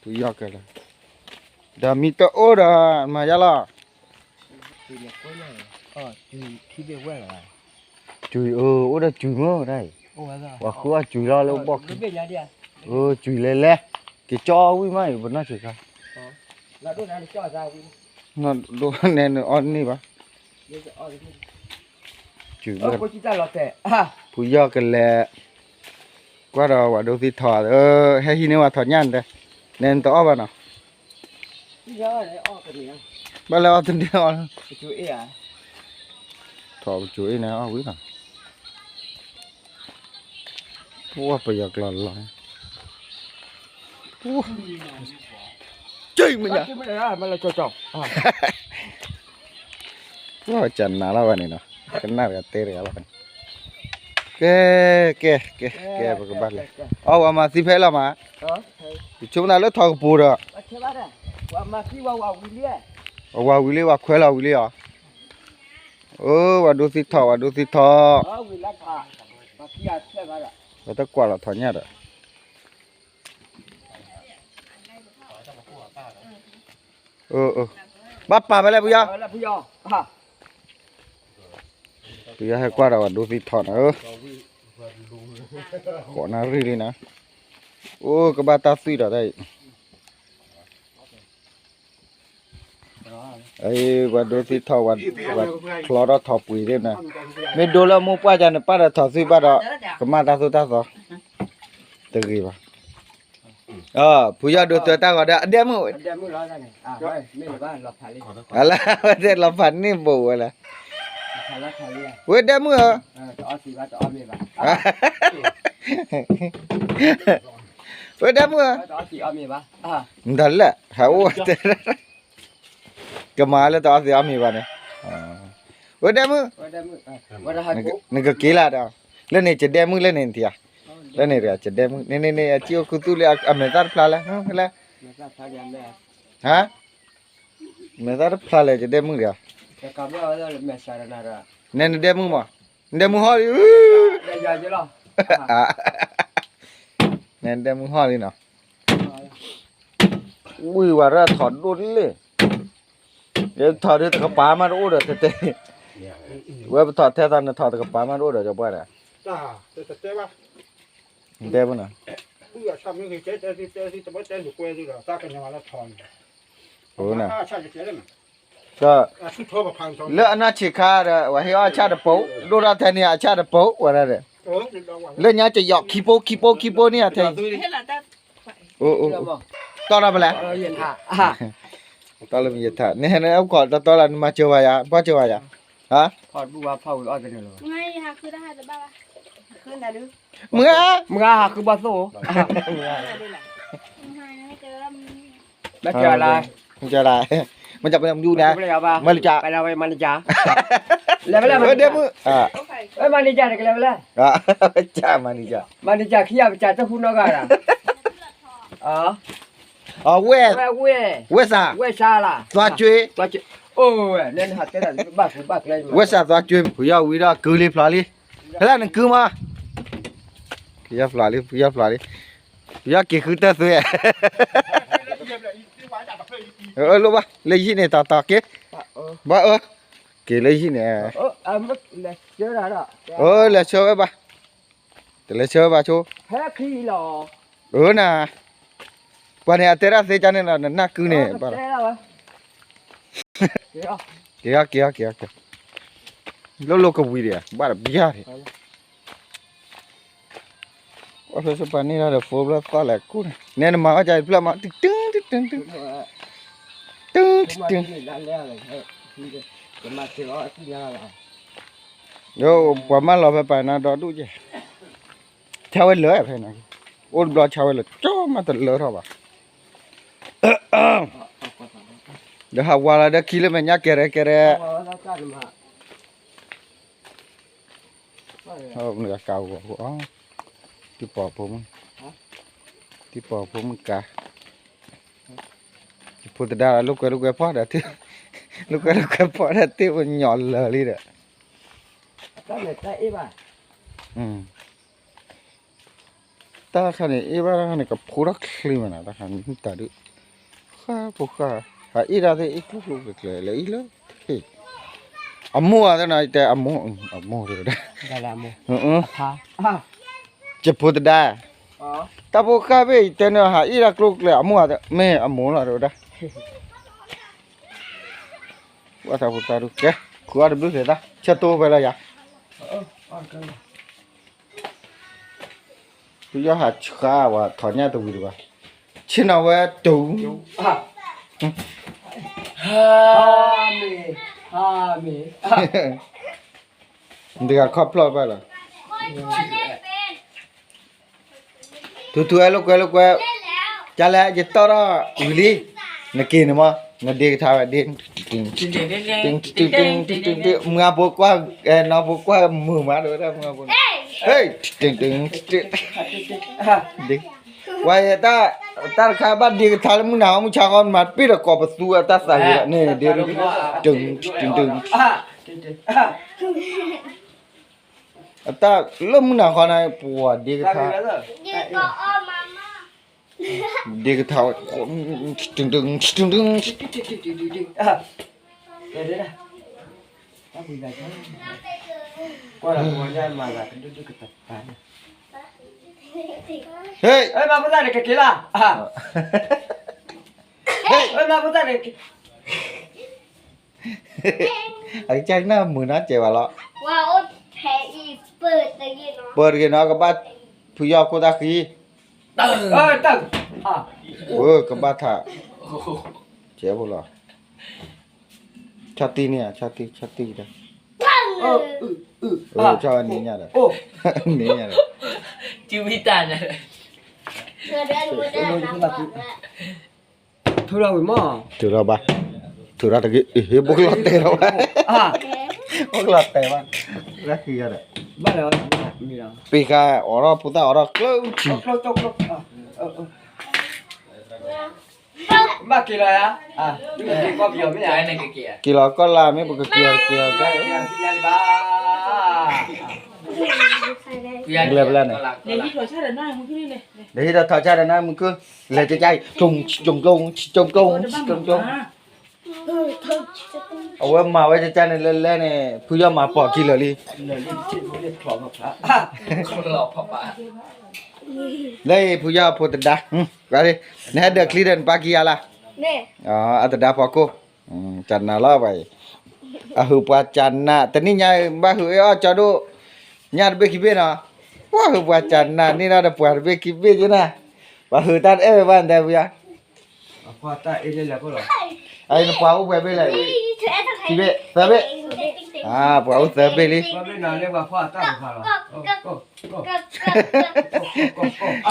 ဖုယီၢ်ကလဲၤ, ဒီးမံတအိၣ်ဒီး မၤယါလီၤ, ကွံာ်အိၣ်ဒီးကွံာ်မ့ၢ်ဒၣ်အံၤ, ပှၤဃုအီၣ်ကွံာ်လီၤလၢဘီၣ်ခံ, ကွံာ်လဲၤလဲၤ, ကကၠီဝံၣ်မးအံၤ ပနီၢ်ဆံးခါ, ဒိၣ်နဲနအီၣ်န့ၢ်ဘၣ်, ဖုယီၢ်ကလဲၤ, ကွၢ်ဒီးဝဲဒိသံထီၣ်, ဟဲဟံးန့ၢ်ဝဲထီၣ်ညၣ်န့ၣ်, နဲနတအီၣ်ဘၣ်နီၤ, ဘၣ်လၢအီၣ်တန့ၢ်အီၣ်, ထီၣ်ပကၠိအ့ၣ်န့ၣ်အီၣ်ဝံၤလီၤ, ပှၢ်ပယီၤကျီၢ်လီၤ, ကမ့ၢ်ညါ ပှၢ်ကနၤလီၤဘၣ်န့ၣ်နီၤ, ကနၣ်တဂၤတဲတဂၤလီၤ, ကဲ, ကဲ, ကဲ, ကဲ, ပကဘၣ်လဲၤ, အီၣ်ဝဲမၤသံဖဲလီၤမး, ယဆိကမိၣ်လၢထီၣ်ကပူၤဒီး, အဝၤဝံၤလံ ဝၤခွဲလီၤဝံၤလံအီၤ, အၢ ဝဲဒိသံထီၣ် ဝဲဒိသံထီၣ်, ပတကွၢ်လီၤထီၣ်ညၣ်ဒီး ဘၣ်ပာ်ဖဲလဲၣ်ဖုယီၤ, ဖုယီၤဟဲကွၢ်ဒီးဝဲဒိသံထီၣ်နၤဧၢ, ဃိးနၣ်ရံၣ်လံနၤ, အိၣ်ကဘၣ်တၢ်သွံၣ်ဒီးတၢ်အံၤ, ဝဲဒိသံထီၣ်, ဝဲချီထီၣ်ထီၣ်ပှ့ၤသ့ၣ်နၤ, မ့ၢ်ဒိလၢမိၢ်ပှၢ်ကန့ၣ် ပၢ်ဒီးထီၣ်သွံၣ်ဘၣ်ဒီး ကမၣ်တၢ်သိၣ်တၢ်သီ, တဂ့ၤဘၣ်, ဖုယီၤဒိတၢ်ဂီၤဒီး အဒဲမုၣ်, အဝဲသ့ၣ်လီၤဖးန့ၢ်ဘိဝဲလဲၣ်, ဝဲဒဲမုၣ်ဧၢ, ဝဲဒဲမုၣ်ဧၢ, မတၤလဲၣ် ဟးအိၣ်တဲ, ကမၤလၢတအီသံးအီမ့ၤဘၣ်န့ၣ်, ဝဲဒဲမုၣ်, နကက့ၤလၢဒီး, လၢန့ၣ်ကဒဲမုၣ်လၢန့ၣ်နထံၣ်ဧါ, လၢန့ၣ်တဂၤကဒဲမုၣ်န့ၣ်န့ၣ်န့ၣ် အစံၣ်အိၣ်ခူသူၣ်လၢအမဲာ်သၣ်တဖျါလဲၣ်, ဟါ, မဲာ်သၣ်တဖျါလဲၣ် ကဒဲမုၣ်တဂၤ, နဲနဒဲမုၣ်မး, နဒဲမုၣ်ဟီၣ်လံ, နဲနဒဲမုၣ်ဟီၣ်လံနီၤ, ဝံၤဝဲဒၣ်ထီၣ်ဒိၣ်လံ, ယထီၣ်ဒ်တကပၤမးတအိၣ်ဒီးတဲတဲ, ဝဲပထီၣ်ထဲသးနထီၣ်တကပၤမးတအိၣ်ဒီး ကဘၣ်ဒီး, တဲဘၣ်နီၤ, လၢအနၢ်ဆံးခါဒီး ဝဲဟ့ၣ်အီၣ်အဆၣ်တပိာ်, ဒိၣ်ထီၣ်ထဲန့ၣ်အဆၣ်တပိာ်ဝဲဒၣ်ဒီး, လၢညါကယီးခံပိာ်ခံပိာ်ခံပိာ်န့ၣ်အထဲအံၤ, တီၢ်ထီၣ်ဖဲလဲၣ်, တီၢ်လၢမ့ၢ်ယထါ, နဟဲန့ၣ်အိၣ်ခိးတီတီလၢနမၤစၢၤဝဲယၤ ပှၢ်စၢၤဝဲယၤ, ဟါ, မုၢ်ဂၤ, မုၢ်ဂၤဟးဃုဘၣ်သိၣ်, မ့ၢ်လၢ, မ့ၢ်လၢ, မ့ၢ်လၢ, ဝဲဒဲမုၣ်, မၤန့ၢ်ကၢ်တကလဲၤဝဲလဲၣ်, မၤန့ၢ်ကၢ်, မၤန့ၢ်ကၢ်ခံဂၤပကၢ်တဟူနီတဂၤဒီး, အဝဲ, ဝဲစး, ဝဲစးလၢ, သွါကွ့, အိၣ်ဝဲ, ဝဲစးသွါကွ့ ဖုယီၢ်ဝံၤဒီးကုလံဖျိးလံ, ဖဲလၢနကုမး, ဖုယီၢ်ဖျိးလံ ဖုယီၢ်ဖျိးလံ, ဖုယီၢ်က့ၤဃုတၢ်သွဲ, လိၣ်ဘၣ် လၢယဟံၣ်န့ၣ်တၢ်တီၢ်က့ၤ, ဘၣ်အၢ, က့ၤလၢယဟံၣ်န့ၣ်, အၢ လဲၤဆှၢဝဲဘၣ်, တလဲၤဆှၢဝဲဘၣ်ဆိ, အၢနၤ, ပှၤန့ၣ်အတဲဒၣ်သ့ကါန့ၣ်လီၤ နနၢ်ကုန့ၣ်, က့ၤအီၤ က့ၤအီၤ က့ၤအီၤ, လိၣ်လိၣ်ကဝံၤဒံး ဘၣ်တဘျါဒံး, အီၣ်ဖဲစပၤန့ၣ်ဒီး ဖိဘျီသီၣ်လဲၤကူၣ်န့ၣ် နဲနမၤအီၣ်ကၢဖျၢၣ်မး တုတုတုတု, တုတုတု, ပှၤမၢလီၤဖဲပၢ်နၤဒီဒူၣ်ကဲ, ဆါဝဲလၢာ်ဖဲန့ၣ်, အိၣ်တဘျီဆါဝဲလၢာ် ကၠီမးတလၢထီၣ်ဘၣ်, ဒီးဟးဝါလီၤဒီးခံလၢမဲာ်ညါကဲရဲကဲရဲ နကကးဂီၤဂီၤ, တံၤပီၤဖိမုၣ်, တံၤပီၤဖိမုၣ်ကး, ယဖိသဒါလီၤ လိာ်ကွဲလိာ်ကွဲဖီၣ်ဒီး, လိာ်ကွဲလိာ်ကွဲဖီၣ်ဒီးတ့ၢ်ပညီလၢာ်လံဒီး, တၢ်မဲာ်တၢ်အ့ၣ်ဘၣ်, တၢ်ခါန့ၣ် အ့ၣ်ဘၣ်တၢ်ခါန့ၣ် ကဖိထီၣ်ချ့မးနီၤ, တၢ်ခါန့ၣ်တၢ်ဒုး, ဃၣ်ဖိဃၣ်, ဟးအ့ၣ်တၢ်သ့ၣ်အ့ၣ်ကျိၣ်ကျိၣ်ကျဲကျဲ လဲၤအံၤလၢထံၣ်, အမိၢ်ဧါသနာ်က့တဲအမိၢ်, အမိၢ်တဲဝဲဒၣ်, ယဖိသဒါ, တၢ်ဖိဃၣ်ဘ့ၣ်ယတဲန့ၣ် ဟးအ့ၣ်တၢ်ကျိၣ်ကျဲ အမိၢ်ဧါ, မ့ၢ်အမိၢ်လီၤတဲဝဲဒၣ်, ဝဲတၢ်ဖိသၣ်ဒုးကဲ, ခူအီၣ်တဘျုးကဲသၣ် ဆၢတိၢ်ဖဲလၢယၤ ဖုယီၢ်ဟးဆှါဝဲထီၣ်ညၣ်တဝံၤတဘၣ်, ဆ့ၣ်နီၤဝဲတူၢ်, နတဂၤခီဖျိဘၣ်လီၤ, ထူထူအဲလိာ်ကွဲလိာ်ကွဲ, ကလဲၣ် ယတီၢ်ထီၣ်ဝံၤလံ, နက့ၤန့ၣ်မး နဒ့ကထါဝဲဒ့, မုၢ်အဖိကွၢ်, နီၢ်ဖိကွၢ်မုာ်မး တဲဝဲဒၣ်မုၢ်အဖိန့ၣ်, ဝဲယဲ တၢ်တခါဘၣ်ဒ့ကထါလၢမုၢ်နၤဟီမုၢ်ဆါဃီ မၤတပ့ၢ်ဒီးကိးပသူအတၢ်သးဂ့ၤလီၤန့ၣ်, ဒ့, အတၢ်လၢမုၢ်နၤဃီန့ၣ် ပှၤဒ့ကထါ, ဒ့ကထါဝဲ, ဟ့ၣ်, မၤဖိသၣ်န့ၣ်ကက့ၤလီၤ, ဟ့ၣ်, မၤဖိသၣ်န့ၣ် အကစၢ်နၢ်မုာ်နီတစဲးဘၣ်လီၤ, ပၢၤတဂ့ၤနီၤ ကဘၣ်ဖုယီၢ်ခိၣ်သၣ်ဃံ, ကဘၣ်ထး, ကဲဖိလီၤ, ဆီၣ်တံၢ်န့ၣ်, ဆီၣ်တံၢ်, ဆီၣ်တံၢ်ဒီး, ဆီၣ်န့ၢ်ညၣ်ဒီး, န့ၢ်ညၣ်ဒီး, ထုးထီၣ်ဝံၤမး, ထုးထီၣ်ဘၣ်, ထုးထီၣ်တဂ့ၤ, ဘိကလီၤတဲာ်လီၤဘၣ်, ဘိကလီၤတဲာ်ဘၣ်, လၢခံဂၤဒီး, ဘၣ်လီၤ, ပ့ၤဃာ်အိးထီၣ်ဖိသၣ်အိးထီၣ်ကျၢၢ်ထံ, ဘၣ်က့ၤလီၤ, က့ၤလီၤကီၢ်လၢ်မ့ၢ်ပကက့ၤအီၤတက့ၤအီၤ, ကလဲၤဖဲလဲၣ်န့ၣ်, လဲၤဟံးဒီးထီၣ်ဆၣ်ဒီးနမုၢ်ခုၣ်, လဲၤကကါအံၤ, ကၠိကၠိကၠိကၠိကၠိကၠိကၠိ, အဝဲမၤဝဲကကါန့ၣ်လဲၤလဲၤန့ၣ် ဖုယီၢ်မၤပိာ်ခံလၢာ်လံ, လၢအံၤဖုယီၢ်အဖိတဒါ, နဟဲဒၢးချံဒီးနပၢ်ခံဂၤလၢ်, အတဒါဖီခိၣ်, ကနၤလီၤဘၣ်အံၤ, အဟုးပှၤကနၤ တနံၣ်ညါဘၣ်ဟုးအ့ၣ်အီၣ်ကၠီဒိၣ်, ညၣ်တဘ့ၣ်ခံဘ့ၣ်နီၤ, ပှၤဟုးပှၤကနၤန့ၢ်ဒီးတပှၤတဘ့ၣ်ခံဘ့ၣ်ကနၤ, ပှၤဟုးတၢ်တအဲၣ်ဝဲဘၣ်နတဲဖုယီၢ်, အနပှၤအိၣ်ပှဲၤဘ့ၣ်လဲၣ်, ခံဘ့ၣ်သၢဘ့ၣ်, ပှၤအိၣ်သၢဘ့ၣ်လံ,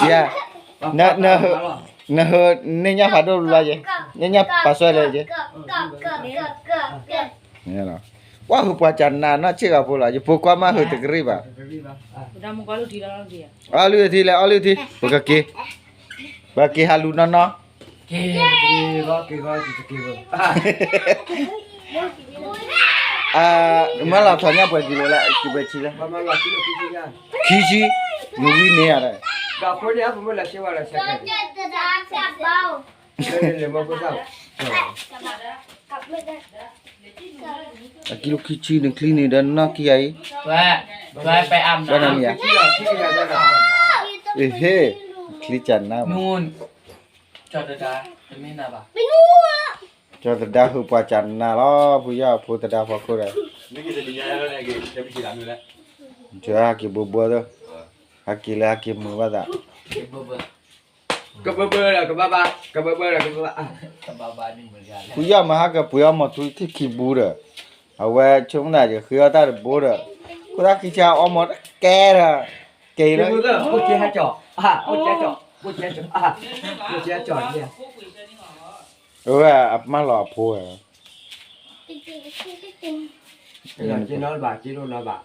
ယၤ, နဟုးန့ၢ်ညၣ်ဖးဒိၣ်လီၤယဲ, ညၣ်ညၣ်ပာ်စွဲလဲၣ်ယဲ, ပှၤဟုးပှၤကနၤနီၢ်ဆ့ၣ်ဂီၤဖိလီၤ ယဖိခွါမးဟုးတကရံၣ်ဘၣ်, အီလုၢ်ထံလဲၣ် အီလုၢ်ထံ ပကက့ၤ, ပကက့ၤဟးလူၤနီၢ်နီၢ်, မ့ၢ်လီၤထီၣ်ညၣ်ပှဲၤကံလိလဲၣ် ကံပှဲၤဆံလဲၣ်, ခံဆံ, နဝံန့ၢ်ဧါဒီး, အကံလိခံဆံန့ၣ်ချံန့ၣ်ဒီးနီၢ်ခံဂၤအံၤ, ဘၣ်နမံၤဧါ, အဟ့ၣ်, ချံကနါမး, ကၠီသဒါဟုးပှၤကနၤလီၤ ဖုယီၢ်အဖိသဒါဖီခိၣ်ဒီး, ကဟဲက့ၤဘိဘိသၢ, ဟဲက့ၤလၢဟဲက့ၤမုာ်ဘၣ်သး, ကဘၢဘၢဒီးကဘၣ်ဘၣ်, ကဘၢဘၢဒီးကဘၣ်ဘၣ်, ဖုယီၢ်မၤဟါကပှ့ၤအီၣ်မီၤထူထံၣ်ခံဘူဒီး, အဝဲဆိကမိၣ်သးယဃ့အီၣ်တၢ်တဘိဒီး, ခိၣ်သၣ်ခံဆါအီၣ်မီၤတကဲဒီး, ကဲလၢ, အိၣ်ကဲဟဲကၠီ, အိၣ်ကဲကၠီ, အိၣ်ကဲကၠီ, အိၣ်ကဲကၠီ, အဝဲအမၢလီၤအဖိဝဲ လီၤက့ၤနီၢ်ဘၣ်က့ၤလိာ်နီၢ်ဘၣ်,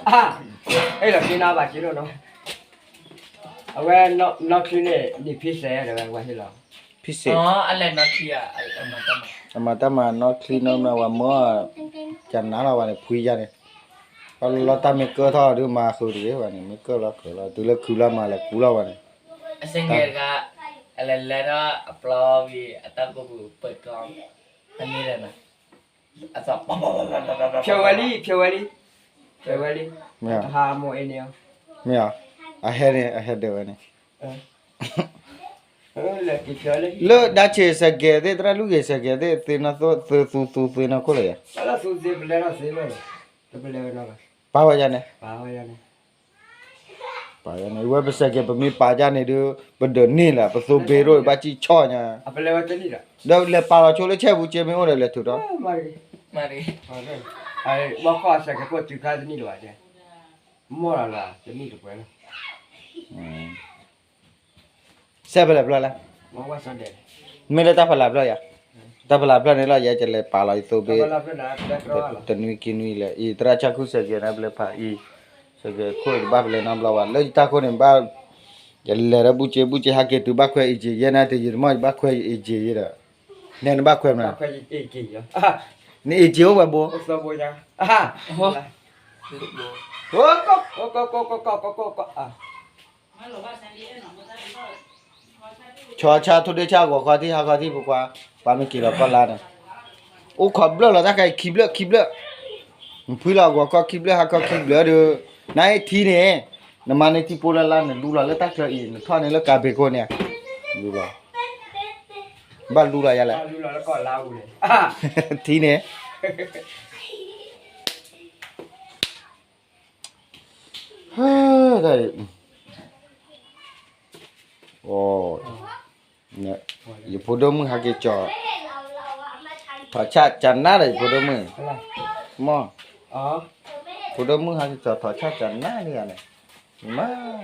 အဲၣ်လီၤက့ၤနီၢ်ဘၣ်က့ၤလိာ်နီၢ်, အဝဲနီၢ်ချံန့ၣ် ဒ်ဖံစဲးဒီးဝဲဟ့ၣ်လီၤ, ဖံစဲး, အမၤတၢ်မၤနီၢ်ချံနီၢ်မနုၤဝဲမၢ, ကနၤလီၤဝဲန့ၣ် ဖှံယါန့ၣ်, လီၤတၢ်မ့ၢ်ကၢထီၣ်ဒုးမၤဃုာ်တဂ့ၤဝဲန့ၣ် မ့ၢ်ကၢလီၤဃုာ်လီၤ တုၤလၢခုလီၤမၤလဲၤကူလီၤဝဲန့ၣ်, အစ့ၢ်ကီးတဂၤ, အလဲၤလဲၤထီၣ်အပျီဝံၤ အတၢ်ကိၢ်ပူၤပၢၢ်ကျီ, အန့ၣ်ဒီးနၤ, အသီၣ်, ဖျိဝဲလံ, ဖျိဝဲလံ, ဖျိဝဲလံ, တဟါအမိၢ်အ့န့ၣ်, မ့ၢ်, အဟဲန့ၣ် အဟဲဒၢးဝဲန့ၣ် လၢဒါဆံးစဲးကဲးသ့ၣ် သရၣ်လူၢ်ဂ့ၤစဲးကဲးသ့ၣ် သ့ၣ်နီၢ်သိၣ် သုသူသ့ၣ်နီၢ်ခိၣ်လၢၤယၤ, ပာ်ဝဲယၤန့ၣ်, ပဝဲပစဲးကဲးပမ့ၢ်ပာ်ယၤန့ၣ်ဒုး ပဒၢးန့ၢ်လၢ ပသိဘ့ရိၣ်ဘၣ်စံၣ်ဆီၣ်ညါ, ဒီးလဲၤပာ်လီၤဆိလၢဆဲၣ်ပူၤ ကၠ့မ့ၢ်အိၣ်ဒီးလဲၤထုးထီၣ်, ဘီကီၢ်အစဲးကဲးခိၣ်တုၤခါတနံၣ်လၢၤဘၣ်, မီၢ်လီၤလၢတနံၣ်တပှဲၤလီၤ စဲးဖဲလဲၣ်ဖျၢၣ်လဲၣ်, မ့ၢ်လၢတၢ်ဖးလၢ်ဖျၢၣ်ယၤ, တၢ်ဖးလၢ်ဖျၢၣ်န့ၣ်လီၤ ယဲကလဲၤပာ်လီၤယသိဘ့ၣ်, တနွံခံနွံလၢာ် အံၤသရၣ်ဆၣ်ခူၣ်စဲးကဲးန့ၣ် ပလဲၤဖးအံၤ, စဲးကဲးခိၣ်တဘၣ်ပလဲၤနီတဘျီဘၣ် လၢယတၢ်ခိၣ်န့ၣ်ဘၣ်, ယလဲၤဒီးဘူၣ်စ့ဘူၣ်စ့ဟးက့ၤတုၤဘၣ်ခွဲးအ့ၣ်က့ၤ ယဲန့ၣ်တယံာ်တမီၢ် ယဘၣ်ခွဲးအ့ၣ်က့ၤယဲဒီး, နဲနဘၣ်ခွဲးမနုၤ, နအ့ၣ်က့ၤအိၣ်ဝဲဘိ ဆီဆါထိၣ်ဒ့ဆါဂီၤခီထံၣ်ဟးခီထံၣ်ပကွၢ်, ပှၤမ့ၢ်က့ၤလီၤကီၢ်လါန့ၣ်, အိၣ်ခိးဘျၢၣ်လီၤတၢ်ခဲအံၤခံဘျၢၣ်ခံဘျၢၣ်, နဖှံလီၤဂီၤခီခံဘျၢၣ်ဟးခီခံဘျၢၣ်ဒီး, နအ့ၣ်ထံန့ၣ်, နမၤန့ၢ်ထံဖိလၢ်လၢ် နလူလီၤလၢတၢ်ချၢအံၤ နထီၣ်န့ၢ်လၢကၤဘ့းခိၣ်န့ၣ်, လူလီၤ, ဘၣ်လူလီၤယၤလဲၣ်, ထံန့ၣ် တၢ်အံၤ, အိ, ယဖိဒိၣ်မုၣ်ဟးက့ၤကၠီၤ, ထီၣ်ဆၣ်ကနၣ်ဒီးယဖိဒိၣ်မုၣ်, မ့ၢ်, ဖိဒိၣ်မုၣ်ဟးက့ၤကၠီၤထီၣ်ဆၣ်ကနၣ်န့ၣ်ယၤန့ၣ်, မ့ၢ်,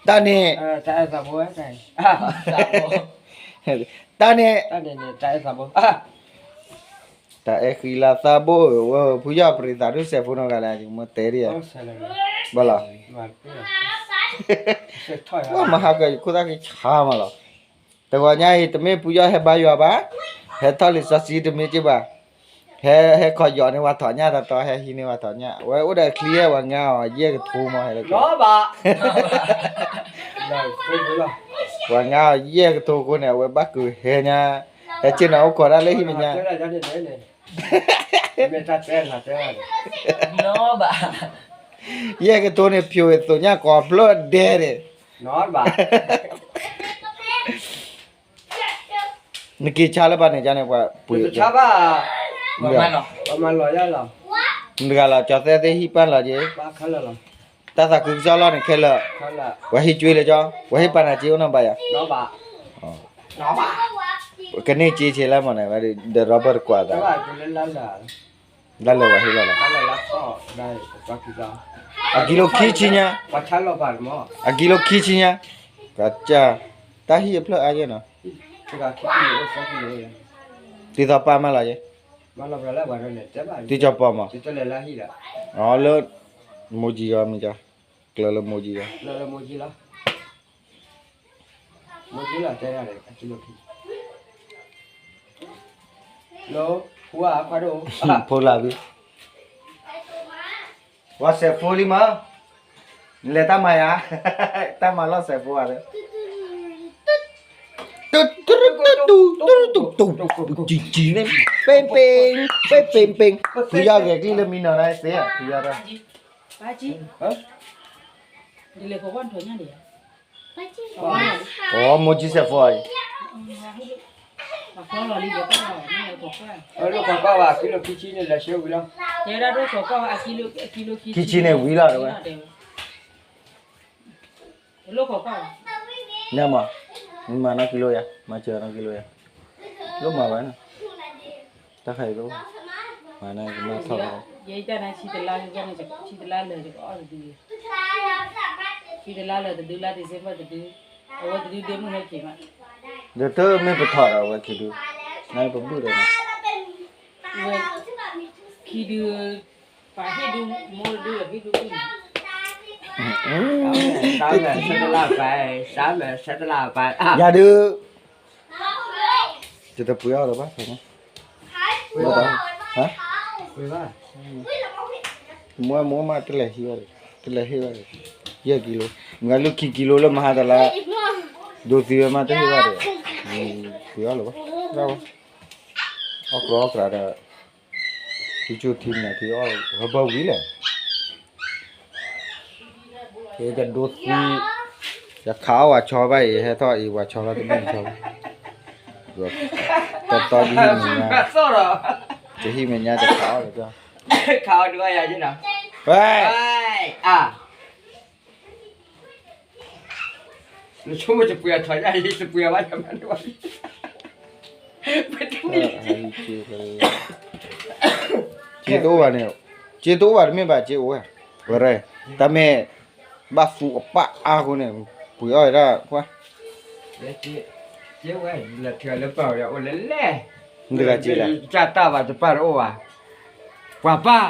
တၢ်န့ၣ်, တၢ်န့ၣ် တၢ်အဲၣ်ဃံလၤသးဘိၣ်ဝဲ ဖုယီၢ်ပရံးသးဒိၣ်စဲးဖိနီတဂၤလဲၣ် ယမ့ၢ်တဲဒ်, ဘၣ်လီၤ, မဟါကၢယခိၣ်သၣ်ကဆါမးလီၤ, တဂီၤညါအံၤ တမ့ၢ်ဖုယီၢ်ဟဲဘါယွၤဘၣ်, ဟဲထီၣ်လံာ်စီဆှံတမ့ၢ်က့ဘၣ်, ဟဲ, ဟဲခီယီၤန့ၢ်ဝဲထီၣ်ညၣ်တတီၤ ဟဲဟံးန့ၢ်ဝဲထီၣ်ညၣ် ဝဲအိၣ်ဒီးချံဝဲ ဝဲငါအီၤယဲၢ်ကထိမး ဟဲလၢကီး ပှၤငါအီၤယဲၢ်ကထိအဃိန့ၣ် အဝဲဘၣ်ကုာ်ဟဲညါ, ဟဲက့ၤနၤအိၣ်ခိးတၢ်လၢဟံၣ်မဲာ်ညါ, ယဲၢ်ကထိန့ၣ် ဖျိးဝဲသိးညၣ်ကိးဖျၢၣ်ဒဲးန့ၣ်, နက့ၤဆါလၢပှၤန့ၣ် ကန့ၣ် ပှၤပှ့ၤ, နတဂၤလီၤ ကၠီၤသဲသ့ၣ်ဟံၣ်ပၢ်လီၤက့ၤ, တၢ်သးခုကစီၣ်လီၢ်န့ၣ်ခဲလၢာ်, ပှၤဟံးကွ့လၢကၠီ, ပှၤဟ့ၣ်ကွ့လၢကၠီ, ပှၤဟ့ၣ်ပာ်နၤက့အိၣ်နီၤဘၣ်ယၤ, ကန့ၢ်က့ဆ့လၢမ့ၢ်န့ၣ် ဒီးရီဘၢၣ်တကွၢ်သး, လၢလၢပှၤဟ့ၣ်လီၤလီၤ, အကံလိခံဆံညါ, အကံလိခံဆံညါ, တၢ်ဟံၣ်အဖျၢၣ်အါယဲၢ်နီၤ, တံၤသီပၢ်မးလီၤယဲၢ်, တံၤကၠီၤပီၤမး, အလၢ, မိၢ်ကံဂီၤမ့ၢ်က, ကျၢၤလၢမိၢ်ကံဂီၤ, မိၢ်ကံဂီၤတဲ, ဖိလၢ်ဘံ, ဝဲစဲးဖိလံမး, နလဲၤတၢ်မၤယၤ, တၢ်မၤလီၢ်စဲးဖိဧါ, ပ့ပ့, ပ့ပ့ပ့, ဖုယီၢ်ဂဲၤကျံၣ်လၢမံနီၤန့ၣ်သ့, ဖုယီၢ်တၢ် အိ မိၢ်ကံစဲးဖိအံၤ, ခံဆံန့ၣ်ဝံၤလီၤတဲဝဲ, န့ၣ်မး, မၤနီၢ်ကံလိယၤ, မၤစၢၤနီၢ်ကံလိယၤ, လိၣ်မၤဝဲန့ၣ်, တၢ်ခါအံၤလိၣ်, မၤန့ၣ်ကမၤထီၣ်, ဆံတလါလၢာ်တဒု, ဆံတလါလၢာ်တဒုလါ December တဒု, အဝဲတဒုဒ့မုၢ်ဟဲက့ၤမး, ဒီးတမ့ၢ်ပထီၣ်ဒီးအဝဲခံဒု, နပဘုၣ်ဒီးန့ၣ်, ဝဲခံဒု, ပာ်ဟ့ၣ်ဒုမိၢ်တဒုဒီးဟ့ၣ်ဒုဒု, ယၤဒုး, ယတပှ့ၤအီၤဒီးဘၣ်, မိၢ်မိၢ်မးတလဲၤဟ့ၣ်ဘၣ်, တလဲၤဟ့ၣ်ဘၣ်, ယဲၢ်ကံလိ, မ့ၢ်လုၢ်ခံကံလိလၢမဟါတလါ, ဒိးသံဝဲမးတဟ့ၣ်ဘၣ်ဒီး, သံအီၣ်လၢၤဘၣ်, အီၣ်ကျီအီၣ်ကျးဒီး, ထံကၠိထံမနၤထံအီၣ်ဟဲဘၣ်ဝံၤလဲၣ်, ယကဒိးသံ, ယခးအီၣ်ဝၤဆီဘၣ်အံၤ ဟဲထီၣ်အံၤဝၤဆီလီၤတမ့ၢ်ဆီဘၣ်, တီတီယဟံၣ်မဲာ်ညါ, ယဟံၣ်မဲာ်ညါတခးအီၣ်လၢၤ, ခးအီၣ်ဒုးအီၣ်ယၤယ့နီၤ, ဝဲ, အါ နဆိကမိၣ်တပှ့ၤအထီၣ်ညါအံၤ တပှ့ၤဘၣ်ယမၤန့ၢ်ဘၣ်, ပတနံၣ်, စ့တအိၣ်ဘၣ်န့ၣ်, စ့တအိၣ်ဘၣ်တမ့ၢ်ဘၣ် စ့အိၣ်ဝဲ, ဝဲရဲ, တၢ်မ့ၢ်, ဘၣ်သူအပၢ်အါဃိန့ၣ်, ပှ့ၤအီၣ်ဝဲဒၣ်ကွၢ်, စ့ဝဲ, လၢထံလၢပၢ်ဝဲအိၣ်လဲၣ်လဲၣ်, မတၤဂၤစ့လဲၣ်, တၢ်တၢ်ဘၣ်တပၢ်တအိၣ်ဘၣ်, ပှၤပၢ်,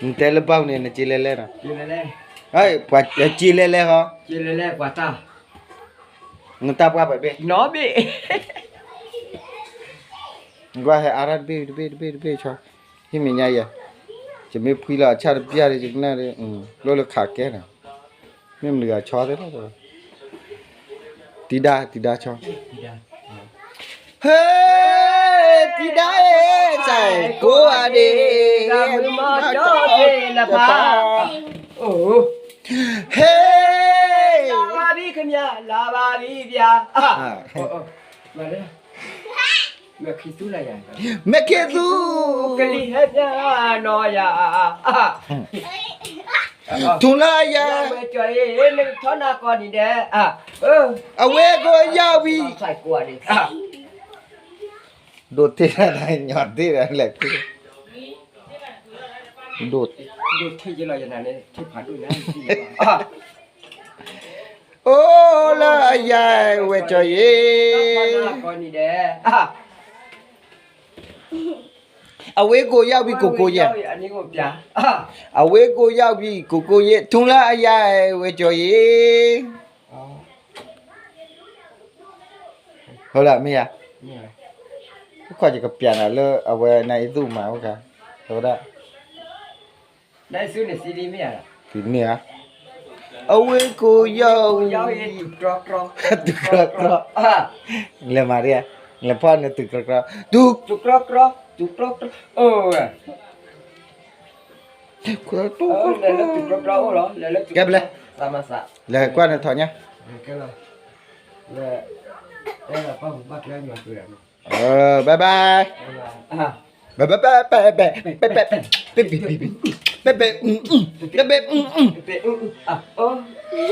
နတဲလၢဘၣ်န့ၣ် နစ့လဲၣ်လဲၣ်နီၤ, ပှၤစ့လဲၣ်လဲၣ်ဟီ, စ့လဲၣ်လဲၣ်ပှၤတၢ်, နတၢ်ပှၢ်ပှဲၤဘ့ၣ်, နီဘ့ၣ်, နကွၢ်ဟဲအါထီၣ်တဘ့ၣ်တဘ့ၣ်တဘ့ၣ်တဘ့ၣ်ဆီ, ဟံၣ်မဲာ်ညါယဲ, ယမ့ၢ်ဖှံလီၤအဆၣ်တပျၢ်ဒီး ယကနၣ်ဒီး, လိၣ်လၢခးကဲနီၤ, မ့ၢ်မတၤဂၤဆီသ့ၣ်လီၤ, တံၤဒါ တံၤဒါဆီ ဟဲ, တံၤဒါအ့ၣ်, စဲကိးဂၤဒဲး, မၤကၠီသ့ၣ်လၢပၢ်, ဟဲ, လၢဘၣ်ဘံၣ်ကမၠၣ် လၢဘၣ်ဘံၣ်ပၠၣ်, မဲာ်ခ့သူ, မဲာ်ခ့သူ, ကလံၤဟဲပၠၣ်နီၤယၤ, ထူလၢယၤ, ထီနၤကီၢ်နံၤဒဲး, အဝဲကိးယၢ်ဝံၤ, ဒိးတ့ၢ်တၢ်ညီတ့ၢ်ဒီးလဲၤ, ဒိး, အိၣ်လၢအယၤဝဲကၠီယ့ၣ်, အဝဲကိးယၢ်ဝံၤကိးကိးယဲၢ်, အဝဲကိးယၢ်ဝံၤကိးကိးယဲၢ် ထူလၢအယၤဝဲကၠီယ့ၣ်, ဟလမ့ၢ်ဧါ, ခွါယကပျးနၤလၢအဝဲနအံၤသူၣ်မၤအိၣ်ခါ, ဝဲဒၣ်, မ့ၢ်ဧါ, အဝဲကိးယၢ်ဝံၤ, တုၤကြီကြီ, လဲၤမၤဒ်, လဲၤဖီၣ်န့ၣ်တုၤကြီကြီ, တုၤကြီကြီ, တုၤကြီကြီ, ကဲဘျဲ, လဲၤကွၢ်နထီၣ်ညါ, ဘဲဘဲ, ဘဲဘဲ, ဘဲဘဲ, ဘဲဘဲ, ဘဲဘဲ, ဘဲဘဲ, ဘဲဘဲ, ဘဲဘဲ, ဘဲဘဲ,